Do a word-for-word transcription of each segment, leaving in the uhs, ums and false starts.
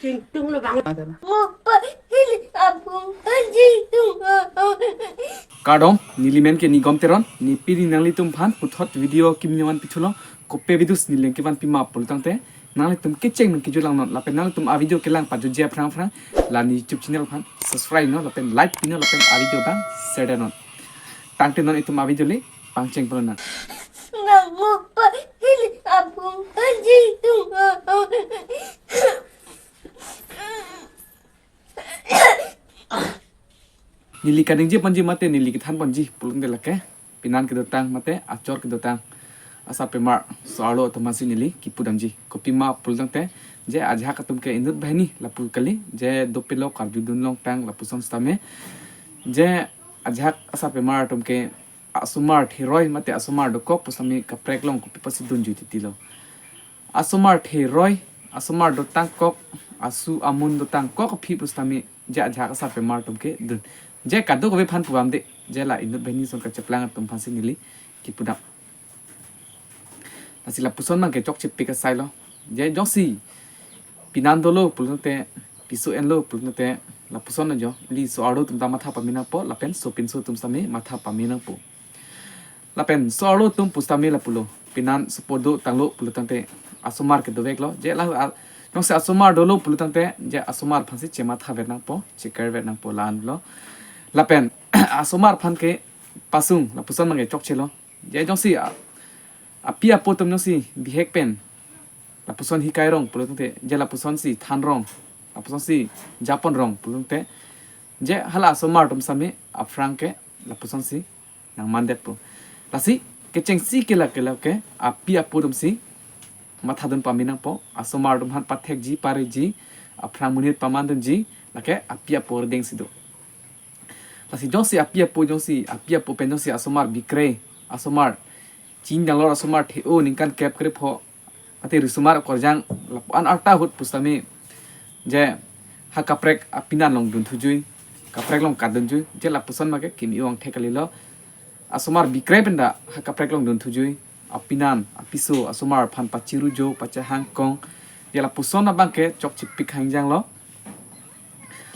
Jingtung lo bang. Mukpa hili abung jingtung. Kardom, neli men ke Nigom Teron, ne pini nanglitum aphan puthot video kimi nangvan pithulo, kopi video si neli nangkevan pima pulo tangte, nanglitum kecheng nangkejulang non, lapen nanglitum a video kelang pajutji aphrang aphrang, la ne YouTube channel aphan subscribe non, lapen like pinon, lapen a video abang share non. Tangte non itum a video le pangcheng pon nang. Mukpa hili abung jingtung. Neli kaningje ponji mate neli kethan ponji pulo tangte lake pinan kedotang mate achor kedotang asarpimar so-arlo atum aphansi neli kipudamji. Kopima pulo tangte je ajahak atum ke inut banghini lapu kali, je dopilo karjudun longtang lapuson sitame, je ajahak asarpimar atum ke asomar theroi mate asomar dokok pusitame kaprek along kopi apotsi dunjui titilo. Asomar theroi, asomar dotangkok, asu amun dotangkok aphi pusitame je ajahak asarpimar atum ke dun. Je kadokave aphan puvamde, je la inut banghini ason kacheplang atum aphansi neli kipudam. Lasi lapuson abang ke chokchepik asai lo. Je jongsi pinan dolo pulo tangte, piso enlo pulo tangte, lapuson ajo, ili so-arlo atum ta matha pame nangpo, lapen sopinso atum sitame matha pame nangpo. Lapen so-arlo atum pusitame lapulo, pinan sopo dotanglo pulo tangte asomar ke doveklo. Je la a, jongsi asomar dolo pulo tangte, je asomar aphansi chemathaver nangpo, chekerver nangpo, la-anlo. Lapen asomar aphan ke pasung, lapuson abang ke chokchelo. Je jongsi a, api apo atum jongsi bihek pen lapuson hikai rong pulo tangte, je lapusonsi than rong, lapusonsi japon rong pulo tangte, je hala asomar atum sitame aphrang ke lapusonsi nangmandetpo. Lasi kechengsi kelak kelak ke api apo atumsi mathadun pame nangpo, asomar atum aphan pathekji pareji, aphrang monit pamandunji, lake api apo ardeng si do. Lasi jongsi api apo, jongsi api apo pen jongsi asomar bikre, asomar chingdang lor, asomar the-o ningkan kep krepho, mate risomar korjang lapu-an arta ahut pusitame je ha kaprek apinan along dunthuji, kaprek along katdunji, je lapuson abang ke kimi-o angthek kalilo. Asomar bikre pen ta ha kaprek along dunthuji, apinan, apiso, asomar aphan pachirujo, pachehangkong, je lapuson abang ke chokchepik hangjanglo.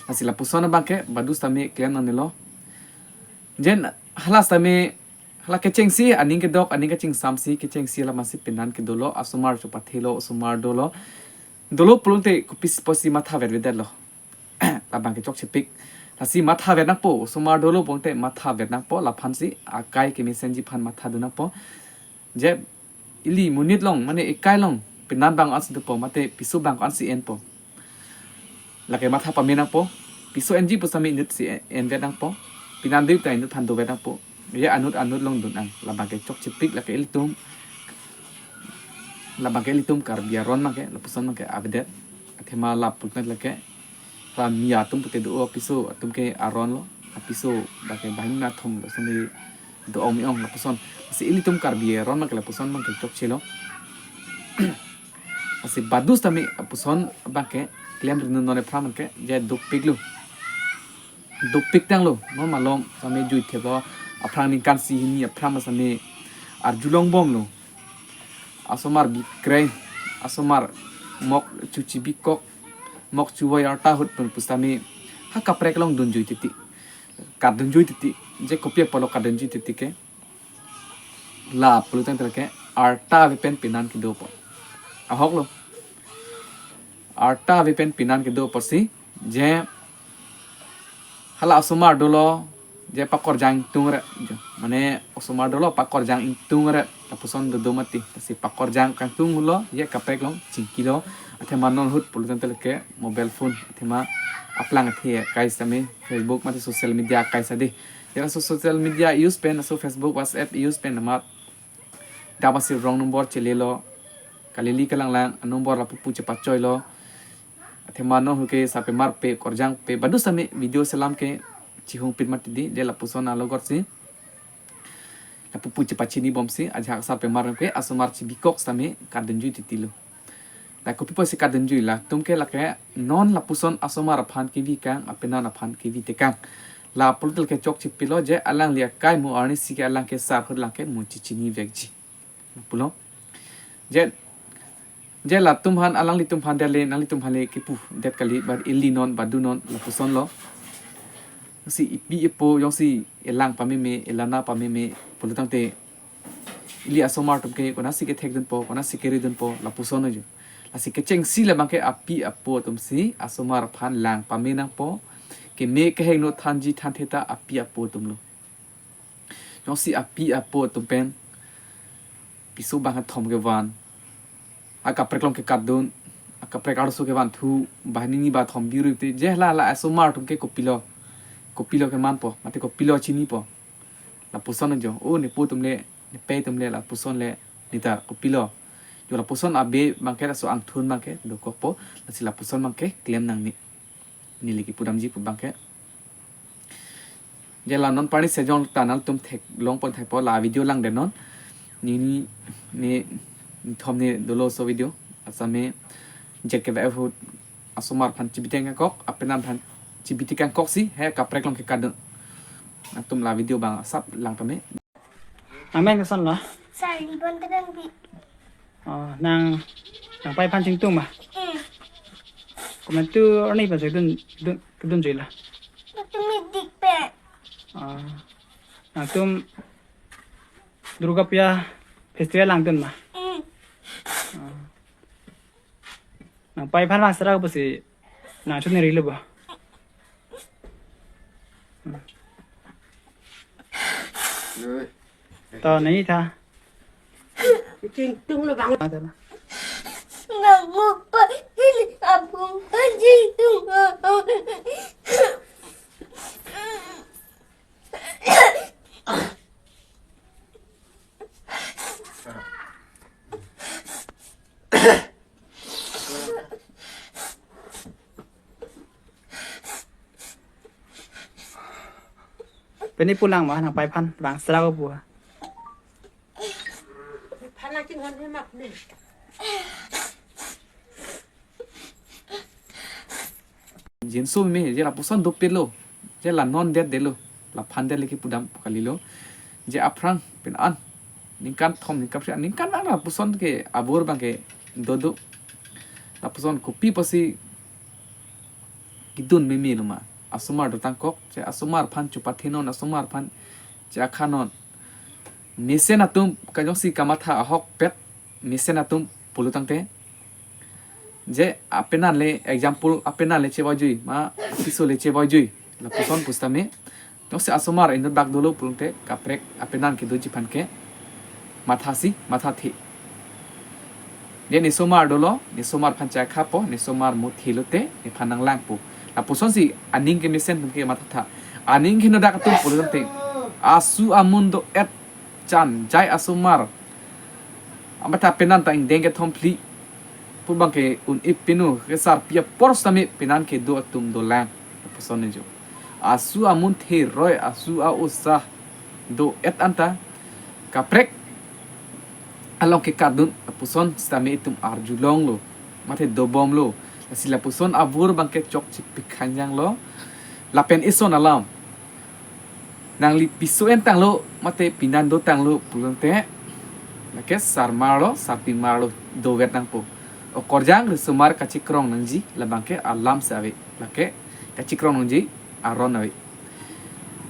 Lasi lapuson abang ke badu sitame klem nangnelo. Je hala sitame, hala kechengsi aning kedok, aning kachingsamsi, kechengsi la masi pinan kedolo, asomar chopathelo, asomar dolo. Dolo pulo tangte kopi apotsi mathaver vedetlo. Labang ke chokchepik. Lasi mathaver nangpo, asomar dolo pulo tangte mathaver nangpo, laphansi akai kemesenji aphan mathadun nangpo. Je ili monit along, mane ekai along pinan abang ansi dopo, mate piso abang ansi enpo. Lake matha pame nangpo, piso enji pusitame inutsi en, enver nangpo, pinan dui ta inut aphan dover nangpo. Je anut anut along dun nang, labang ke chokchepik, lake ilitum, labang ke ilitum Karbi aron abang ke, lapuson abang ke avedet, athema lapu tangte lake, la Miya atum pute do apiso atum ke aron lo, apiso abang ke banghini athom lo, sini do-ong me-ong lapuson. Lasi ilitum Karbi aron abang ke lapuson abang ke chokchelo. Lasi badu sitame lapuson abang ke klemri non aphrang abang ke je dopiklo. Dopik tanglo, non malom sitame juitheplo, aphrang ningkan isi hini aphrang sitame arjulongbomlo. Asomar bikre, asomar mok chuchibikok, mok chuvoi arta ahut pen pusitame ha kaprek along dunjui titi, katdunjui titi, je kopi apotlo katdunjui titi ke, la pulo tangte ke arta ave pen pinan kedo apot. Ahoklo. Arta ave pen pinan kedo apotsi, je hala asomar dolo, je pakorjang ingtungre, jo, mane asomar dolo pakorjang ingtungre, lapuson dodo mati, lasi pakorjang kangtung lo, je kaprek along chingkilo, athema non ahut pulo tangte lake mobile phone, athema aplang athe akai sitame Facebook mate social media akai sade. Je laso social media use pen, laso Facebook, WhatsApp use pen amat dam asi wrong number chelelo, kalili kalanglang, a number lapu pu chepachoilo. Athema non ahut ke sarpimar pe, korjang pe, badu sitame video selam ke chihung pin mati di, je lapuson alogotsi lapu pu chepachinibomsi, ajahak sarpimar ke asomar chibikok sitame katdunjui titilo. La kopi apotsi katdunjui, latum ke lake non lapuson asomar aphan kevi kang, apinan aphan kevi tekang. La pulo tangte ke chokchepiklo, je alangli akai mo arnisi ke alang ke sar ahut lang ke mo chechinivekji. Pulo. Je Je latum aphan, alanglitum aphan dele, nanglitum aphan le kipu det kali, ba ili non, ba do non, lapuson lo. Si ipi ipo, jongsi elang pameme, elana pameme, pulo tangte ili asomar atum ke konatsi kethek dunpo, konatsi keri dunpo, lapuson ajo. Lasi kechengsi labang ke api apo atum si asomar aphan lang pame nangpo, keme kehingno thanji thanthe ta api apo atum lo. Jongsi api apo atum pen piso bang thom kevan, akaprek along kekat dun, akaprek arloso kevanthu, banghini ba thom biru te, je la la asomar atum ke kopilo, kopilo kemanpo, mate kopilo chinipo. Lapuson ajo, o nepo atum le, nepe atum le, lapuson le, neta kopilo. Jo lapuson abe abang ke, laso angthun abang ke dokokpo, lasi lapuson abang ke klem nangne. Neli kipudamji pu abang ke. Je la non parni sejong ta nangtum theklong pon thekpo, la video langdetnon. Nini, ne, nithom ne dolo laso video. Asame, je keve ahut asomar aphan chibiteng kangkok, apenan aphan chibiteng kangkok si, he kaprek along kekat dun. Nangtum la video abang asap lang tame. Nangmen koson lo? Charli Bonta Tangpi. Oh, nang, nangpei aphan chingtung ma? Hmm. Komantu arni aphan chingtung, dun, kedun jui la? Nangtum medik pen. Oh. Nangtum Durga Puja festival langdun ma? Hmm. Oh. Nangpei aphan vang sera pusi nang chun ri lo ba? To nai tha. Chingtung lo bang. Ah, tha na. Nang mupa ini abung chingtung. Pini pulang ma nangpei aphan vang sera ko pu. Phan nangchinghon he mak ne. Jinso me, je lapuson dopetlo, je la non detdetlo, laphan det le kipudam kalilo, je aphrang pen an, ningkan thom, ningkan phli, ningkan an lapuson ke abor abang ke dodo, lapuson kopi pusi kedun meme lo ma, asomar dotangkok, je asomar aphan chopathenon, asomar aphan che-akhanon, mesen atum kajongsi kamatha ahokpet, mesen atum pulo tangte. Je apenan le example apenan le chevajui, ma piso le chevajui. Lapuson pusitame. Jongsi asomar inut bak dolo pulote kaprek apenan kedoji aphan ke mathasi, mathathe. Je nesomar dolo, nesomar aphan che-akhapo, nesomar muthe lote, nephan nanglangpo. Lapusonsi aning kemesen atum ke mathatha. Aning kenodak atum pulo tangte. Asu amun do-et chan jai asomar. Amatha penan ta ingdeng kethom phli pu abang ke un-e pinu kesarpi apor sitame penan kedo atum dolang. Lapuson ajo. Asu amun theroi, asu a-osah do-et anta kaprek along kekat dun lapuson sitame itum arjulonglo. Mate dobomlo. Lasi lapuson abor abang ke chokche pikhanjanglo. Lapen ison alam. Nangli piso en tanglo, mate pinan do tanglo pulote, lake sarmarlo, sarpimarlo dovet nangpo. Okorjang risomar kachikrong nangji, labang ke alam si ave, lake kachikrong nangji aron ave.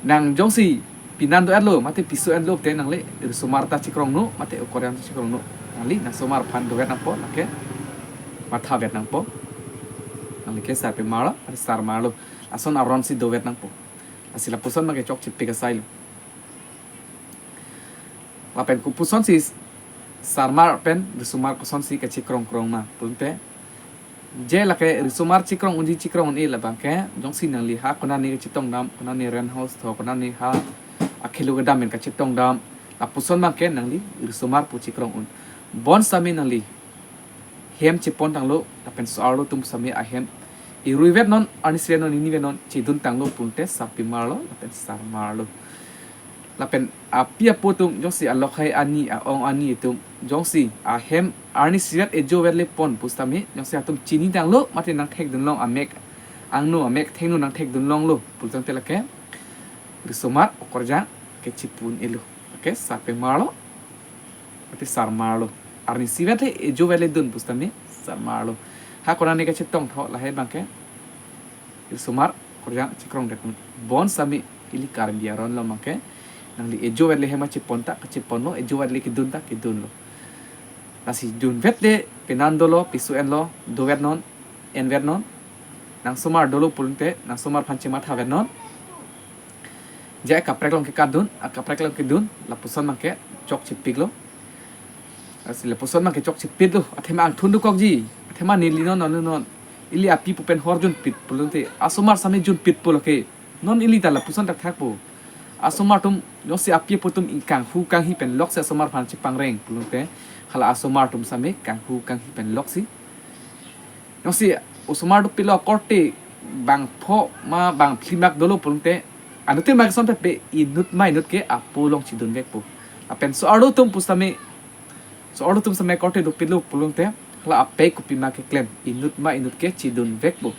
Nang jongsi pinan do-etlo, mate piso enlo te nangle risomar ta chikrongnon, mate okorjang ta chikrongnon. Nangli nangsomar aphan dovet nangpo, lake mathavet nangpo. Nangli ke sarpimarlo, mate sarmarlo. Lason aron si dovet nangpo. Lasi lapuson abang ke chokche pik asai lo. Lapen kopusonsi sarmar pen risomar kosonsi kachikrong krong ma pulote. Je lake risomar chikrong unji chikrong un-e labang ke, jongsi nangli ha konane kachetongdam, konane rent house tho, konane ha akhelo kedam pen kachetongdam. Lapuson abang ke nangli risomar pu chikrong un. Bonsitame nangli hem chepon tanglo, lapen so-arlo atum sitame ahem iruivetnon, arnisivetnon, ninivetnon, chedun tanglo pulote sarpimarlo, lapen sarmarlo. Lapen api apo atum, jongsi alokhai ani, a-ong ani atum, jongsi ahem arnisivet ejovet le pon pusitame, jongsi atum chini tanglo, mate nangthekdunlong amek angno, amek thengno nangthekdunlonglo pulo tangte lake risomar okorjang kechipu un-elo. Lake sarpimarlo, mate sarmarlo. Arnisivet le ejovet le dun pusitame Sarmarlo. Ha konane kachetong tho lahai abangke. Osomar korjang chekrong det non. Bonsitame ili Karbi aron lo abangke. Nangli ejo vet le athema chepon ta kacheponlo, ejo vet le kedun ta kedunlo. Lasi dunvet le penan dolo, piso enlo, dovet non, envet non. Nang osomar dolo pulote, nang osomar aphan chemathavet non. Je akaprek along kekatdun, akaprek along kedun, lapuson abangke chokchepiklo. Lasi lapuson abangke chokchepiklo, athema angthun dokokji, athema neli non, non, non. Ili api apo pen hor junpik pulote, osomar sitame junpikpo lake. Non ili ta lapuson thakthakpo. Osomar atum, jongsi api apo atum kanghu kanghi pen loksi osomar aphan chepangreng pulote, hala osomar atum sitame kanghu kanghi pen loksi. Jongsi osomar dopiklo korte bangpho ma bangphli mak dolo pulote, anuttin ma kesonpet pe inut ma inut ke apo along chedunvekpo. Lapen so-arlo atum pusitame, so-arlo atum sitame korte dopiklo pulote, hala apei kopima keklem inut ma inut ke chedunvekpo.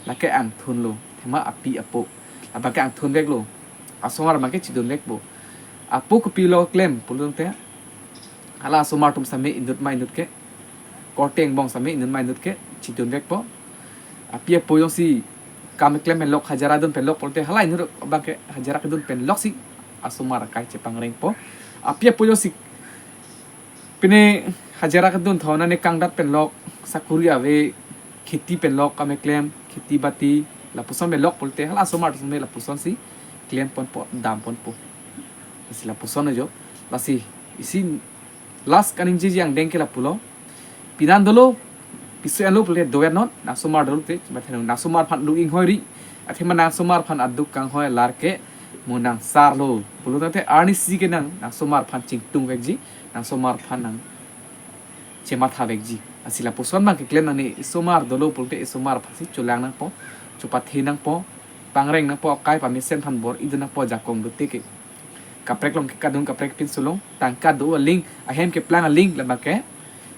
Lake angthunlo, athema api apo. Labangke angthunveklo. Osomar abangke chedunvekpo. Apo kopilo klem pulote, hala osomar atum sitame inut ma inut ke, korte angbong sitame inut ma inut ke chedunvekpo. Api apo jongsi kam keklem pen lok, hajira dun pen lok pulote, hala inut abangke hajira kedun pen loksi osomar akai chepangrengpo. Api apo jongsi pine hajira kedun tho, nane kangdat pen lok, sakuri ave, kheti pen lok, kam keklem, kheti bati, lapuson pen lok pulote, hala osomar atum sitame lapusonsi klemponpo, damponpo. Lasi lapuson ajo, lasi isi last kaningjeji angdeng ke lapulo. Penan dolo, piso enlo pulote dovet non, nang osomar dolo te, mathe nang osomar aphan duk inghoiri, athema nang osomar aphan aduk kanghoi alar ke mo nang sarlo pulote arnisi ke nang, nang osomar aphan chingtungvekji, nang osomar aphan nang chemathavekji. Lasi lapuson abangke klem nangne, osomar dolo pulote osomar aphansi cholang nangpo, chopathe nangpo, pangreng nangpo, akai pamesen aphan bor-idun nangpo, jakong dote ke. Kaprek along kekatdun kaprek pinso along, tangka do aling, ahem keplang aling, labangke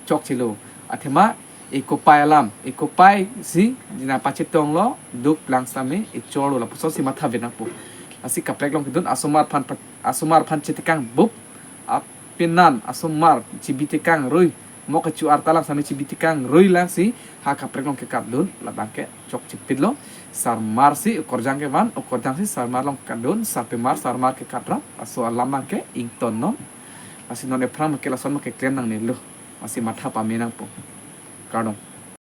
chokchelo. Athema ekopai alam, ekopai si jina pachetonglo, duk plang sitame echorlo, lapusonsi mathavet nangpo. Lasi kaprek along kedun, osomar aphan, osomar aphan chetekang bup, apenan osomar chebi tekang rui, mo kecho arta alam sitame chebi tekang rui lasi, ha kaprek along kekatdun, labangke chokchepiklo. Sarmarsi okorjang kevan, okorjangsi sarmar along katdun, sarpimar sarmar kekat ra, laso alam abangke ingtonnon. Lasi non ephrang abangke lason abangke klem nangnelo. Lasi matha pame nangpo. Kardom.